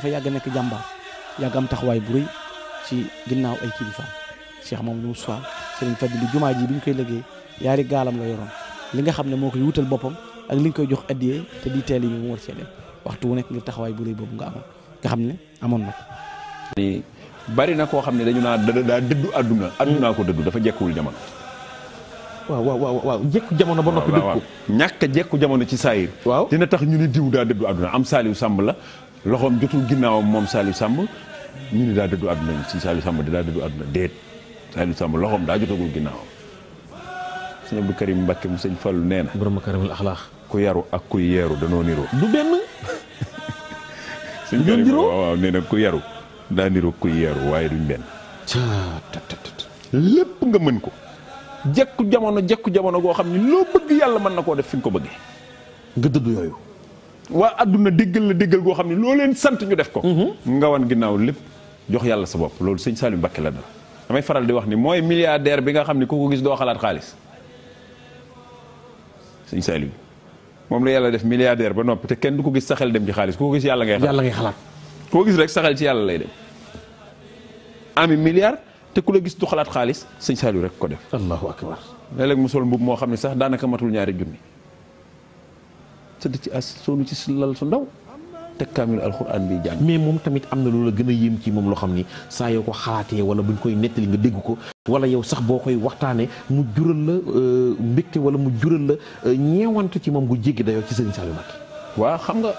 dafa yàgg nekk jàmbaar yàgg am taxawaay bu rëy ci ginnaaw ay kilifaam Cheikh Mamadou Moussa Serigne Fadilou jumaa ji bi ñu koy liggéey yaari gaalam la yoroon li nga xam ne moo koy wutal boppam ak li nga koy jox addiyee te di teel yi mu war cee dem waxtu wu nekk ngir taxawaay bu rëy boobu nga xam ne amoon na ko. bari na koo xam ne dañu naa daa dëddu àdduna ko dëddu dafa jekkuwul jamono. waaw jekku jamono ba noppi dëgg ko ñàkk a jekku jamono ci saayir waaw dina tax ñu ni diw daa dëddu àdduna am Saliou Samb la loxoom jotul ginnaawam moom Saliou Samb ñu ni daa dëddu àdduna si Saliou Samb daa dëddu àdduna déet Saliou Samb loxoom daa jotagul ginnaawam sëñ Abdou Karim Mbacké mu sëñ Fallu nee na borom Karimul Axlaax ku yaru ak ku yeeru danoo niroo du benn sëñ Karim waaw nee na ku yaru daa niroo ku yeeru waaye duñ benn lépp nga mën ko jekku jamono goo xam ni loo bëgg yàlla mën na koo def fi nga ko bëggee nga dëddu yooyu waa adduna déggal goo xam ni loo leen sant ñu def ko nga wan ginnaaw lépp jox yàlla sa bopp loolu sëñ Saliou Mbacké la dal damay faral di wax ni mooy milliardaire bi nga xam ni ku ko gis doo xalaat xaalis sëñ Saliou moom la yàlla def milliardaire ba noppi te kenn du ko gis sa xel dem ci xaalis ku ko gis yàlla ngay xalaat koo gis rek sa xel ci yàlla lay dem ami milliard te ku la gis du xalaat xaalis sëñ Saliou rek ko def. allahu akbar. léeg-léeg mu sol mbubb moo xam ne sax daanaka matul ñaari junni tëdd ci as soonu ci lal su ndaw teg kaamil alxuraan bi jàng. mais moom tamit am na loola gën a yéem ci moom loo xam ni saa yoo ko xalaatee wala buñ koy nettali nga dégg ko wala yow sax boo koy waxtaanee mu jural la mbégte wala mu jural la ñeewante ci moom gu jéggi dayoo ci sëñ Saliou Mbacké. waaw xam nga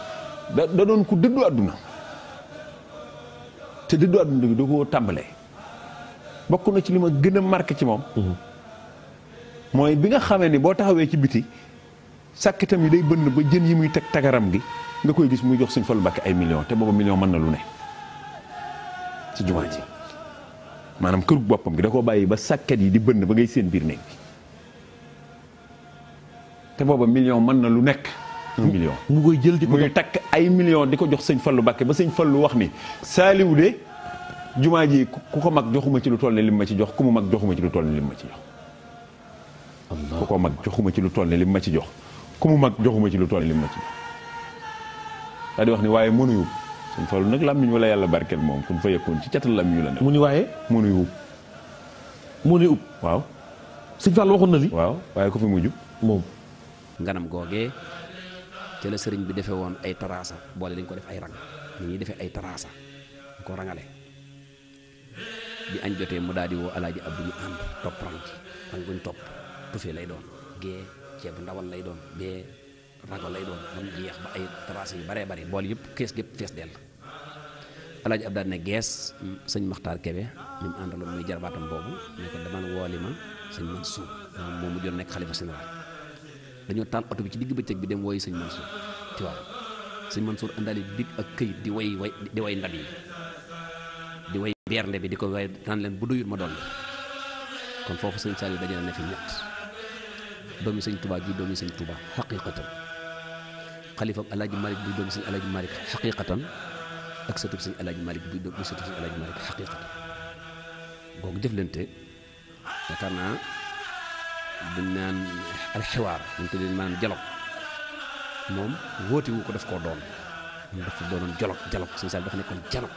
da doon ku dëddu àdduna te dëddu àdduna bi da koo tàmbalee. bokk na ci li ma gën a marqué ci moom mooy bi nga xamee ni boo taxawee ci biti sàkkitam yi day bënn ba jën yi muy teg tagaram gi nga koy gis muy jox sëñ Fallu Mbacké ay millions te booba million mën na lu ne ci jumaa ji maanaam kër boppam gi da koo bàyyi ba sàkket yi di bënn ba ngay seen biir néeg bi te booba million mën na lu nekk 1 million mu koy jël di ko muy takk ay millions di ko jox sëñ Fallu Mbacké ba sëñ Fallu wax ni Saliou de jumaa ji ku ko mag joxuma ci lu toll ne lim ma ci jox ku mu mag joxuma ci lu toll ne lim ma ci jox ku ko mag joxuma ci lu toll ne lim ma ci jox ku mu mag joxuma ci lu toll ne lim ma ci jox daa di wax ni waaye mënu yub sëñ Fallu nag làmmiñ wala yàlla barkeel moom kun fa yëkkoon ci catal làmmiñ la ne mu ni waaye mënu yub mu ni ub waaw sëñ Fallu waxoon na li waaw waaye ko fi mujj moom nganam googee ci la sëriñ bi defee woon ay taraasa boole dañ ko def ay rang ni ñuy defee ay taraasa ñu ko rangale bi añ jotee mu daal di woo alaaji Abdu ñu ànd topp rang buñ topp tufee lay doon gee ceebu ndawal lay doon bee rago lay doon ba mu jeex ba ay taraasa yu baree bari bool yëpp kees gépp fees dell alaaji Abdu daal ne gees sëñ Maxtaar Kebe ñu mu àndaloon muy jarbaatam boobu ne ko demal wooli ma sëñ Mansuur moom mu jot nekk xalifa général dañoo taal oto bi ci digg bëccëg bi dem woyi sëñ Mansour ci waaw sëñ Mansour àndaale big ak këyit di way ndab yi di way bernde bi di ko way naan leen bu doyul ma dolli kon foofu sëñ Saliou dajale na fi ñett doomi sëñ Touba ji doomi sëñ Touba xaqiqatan xalifa alaaji Malick bi doomi sëñ alaaji Malick xaqiqatan ak sëtub sëñ alaaji Malick bi doomi sëtub sëñ alaaji Malick xaqiqatan googu jëflante yaakaar naa dañ naan alxiwaar ñu tuddee maanaam dialogue moom wóote wu ko def koo doon moom dafa doonoon dialogue sëñ Saliou dafa nekkoon dialogue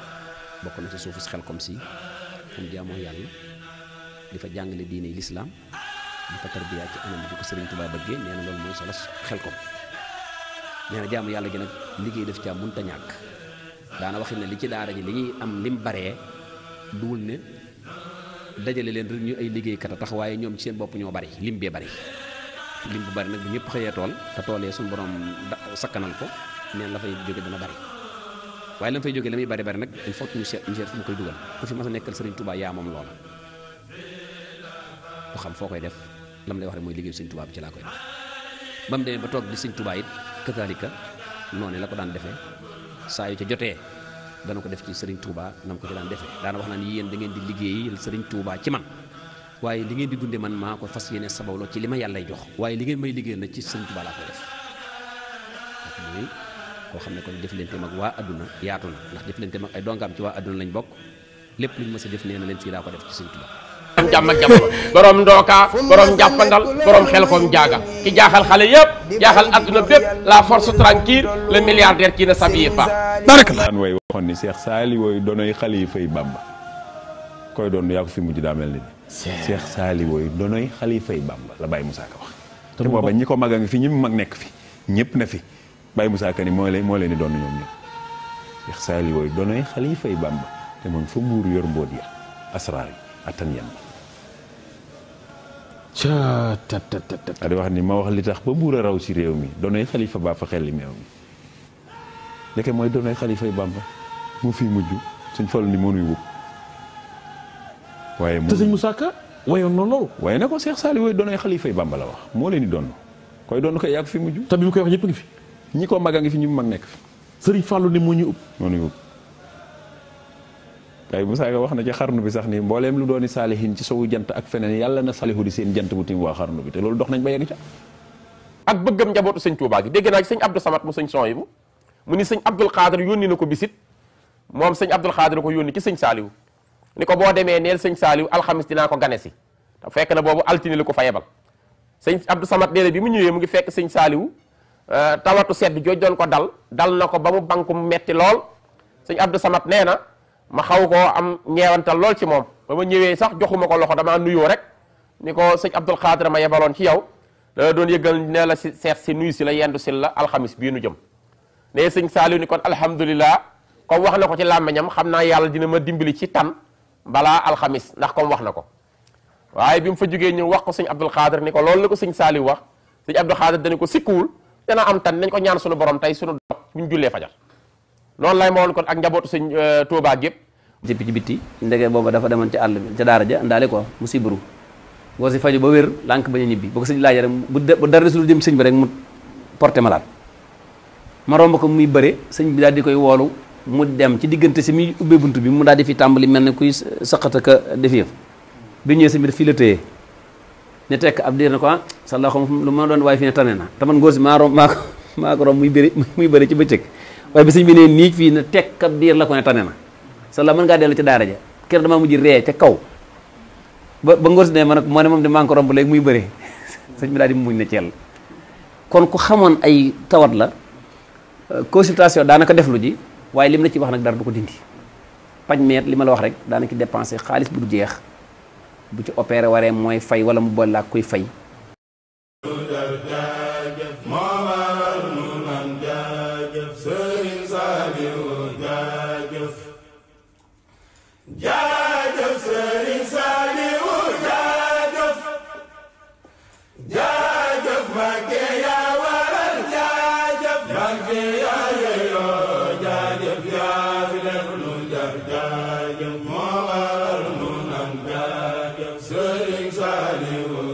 bokk na ci suufu si xel comme si fu mu jaamoo yàlla di fa jàngale diine lislaam di fa tarbiya ci anam di ko Sëriñ Tuubaa bëggee nee na loolu mooy solo xel kom nee na jaamu yàlla gi nag liggéey def caa mënta ñàkk daana waxit ne li ci daara ji li ñuy am lim baree duwul ne dajale leen rek ñu ay liggéeykat a tax waaye ñoom ci seen bopp ñoo bari lim bee bari lim bu bari nag bu ñëpp xëyee tool te toolee suñu borom sakkanal ko neen la fay jóge dana bari waaye la fay jóge la muy bari nag il faut que ñu seet fu mu koy dugal ku fi mas a nekkal Sëriñ Tuubaa yaa moom loola ku xam foo koy def lam lay wax rek mooy liggéeyu Sëriñ Tuubaa bi ci laa koy def ba mu demee ba toog di Sëriñ Tuubaa it kazalika noonu la ko daan defee saa yu ca jotee dana ko def ci Sëriñ Tuubaa nam ko ci daan defee daana wax naan yéen da ngeen di liggéeyal Sëriñ Tuubaa ci man waaye li ngeen di dunde man maa ko fas yéene sababloo ci li ma yàllay jox waaye li ngeen may liggéeyal nag ci Sëriñ Tuubaa laa koy def mooy koo xam ne kon jëflanteem ak waa adduna yaatu na ndax jëflanteem ak ay dongaam ci waa adduna lañ bokk lépp luñ mës a def nee na leen fii laa ko def ci Sëriñ Tuubaa jàmm ak jamono borom ndooka borom njàppandal borom xel koom jaaga ki jaaxal xale yëpp jaaxal adduna bépp la force tranquille le milliardaire qui ne s'habille pas. barakallah daan way waxoon ni Cheikh Saliou wooyu donoy xalifay Bamba koy doon yaa ko fi mujj daa mel ni Cheikh Saliou wooyu donoy xalifay Bamba la Baye Moussa Ka wax te booba ñi ko mag a ngi fi ñi mag nekk fi ñëpp na fi Baye Moussa Ka ni moo leen di doon ñoom ñëpp Cheikh Saliou wooyu donoy xalifay Bamba te moom fa buur yor mbóot ya asraar yi attan yan a di wax ni ma wax li tax ba buur a raw si réew mi donoy xalifa ba fa xel li meew mi ndeke mooy donoy xalifay Bamba mu fi mujj suñ fal ni mënuy wub waaye te sëñ Moussa Ka wayoon na loolu waaye ne ko Cheikh Saliou wooyu donoy xalifay Bamba la wax moo leen di doon koy doon koy yàgg fi mujj te bi mu koy wax ñëpp ngi fi ñi ko mag a ngi fi ñu mag nekk fi sëriñ Fallou ne moo ñu ëpp mënuy wub waaye Moussa Ka wax na ci xarnu bi sax ni mbooleem lu dooni saalihin ci sowu jant ak feneen yàlla na salihu di seen jant bu tim waa xarnu bi te loolu dox nañ ba yegg ca ak bëggam njabootu sëñ Touba gi dégg naa ci sëñ Abdou Samad mu sëñ Soyibu mu ni sëñ Abdoul Khadir yónni na ko bisit moom sëñ Abdoul Khadir ko yónni ci sëñ Saliou ni ko boo demee neel sëñ Saliou alxamis dinaa ko gane si te fekk na boobu altine la ko fa yebal sëñ Abdou Samad nee na bi mu ñëwee mu ngi fekk sëñ Saliou tawatu sedd jooj doon ko dal na ko ba mu banku mu metti lool sëñ Abdou Samad nee na ma xaw koo am ñeewantal lool ci moom ba ma ñëwee sax joxuma ko loxo damaa nuyoo rek ni ko sëñ Abdoul Khadir ma yebaloon ci yow da doon yëgal ne la si seet si nuyu si la yendu si la alxamis bii nu jëm ne sëñ Saliou ni kon alhamdulilah comme wax na ko ci làmmiñam xam naa yàlla dina ma dimbali ci tan balaa alxamis ndax comme wax na ko waaye bi mu fa jógee ñëw wax ko sëñ Abdoul Khadir ni ko loolu la ko sëñ Saliou wax sëñ Abdoul Khadir dañu ko sikkuwul dana am tan nañ ko ñaan suñu borom tey suñu dog bu ñu jullee fajar noonu lay ma woon kon ak njabootu sëñ Touba gépp ci bitti ndege booba dafa demoon ci àll bi ca daara ja ndaale ko mu sibru boo si faju ba wér lànk bañ a ñibbi boo ko sëñ laajee rek bu dara desul jëm sëñ bi rek mu porté malade ma romb ko muy bëre sëñ bi daal di koy woolu mu dem ci diggante si muy ubbee bunt bi mu daal di fi tàmbali mel ne kuy saqata ka def yëf bi ñëwee sëñ bi daf fii la téye ne tekk ab diir na ko sa loxo lu ma doon waaye fi ne tane na te man ngóor si maa ko romb muy bëri ci bëccëg waaye bi sëñ bi ne nii fii ne tekk ab diir la ko ne tane na sa la mën ngaa dellu ci daara ja kër damaa mujj ree ca kaw ba ngóor si ne ma nag moo ne moom de maa ngi ko romb léegi muy bëri sëñ bi daal di muñ na ceel kon ku xamoon ay tawat la consultation daanaka def lu ji waaye lim la ci wax nag dara du ko dindi paj meet li ma la wax rek daanaka dépensé xaalis bu du jeex bu ci opéré waree mooy fay wala mu boole laa koy fay Sëriñ Saliou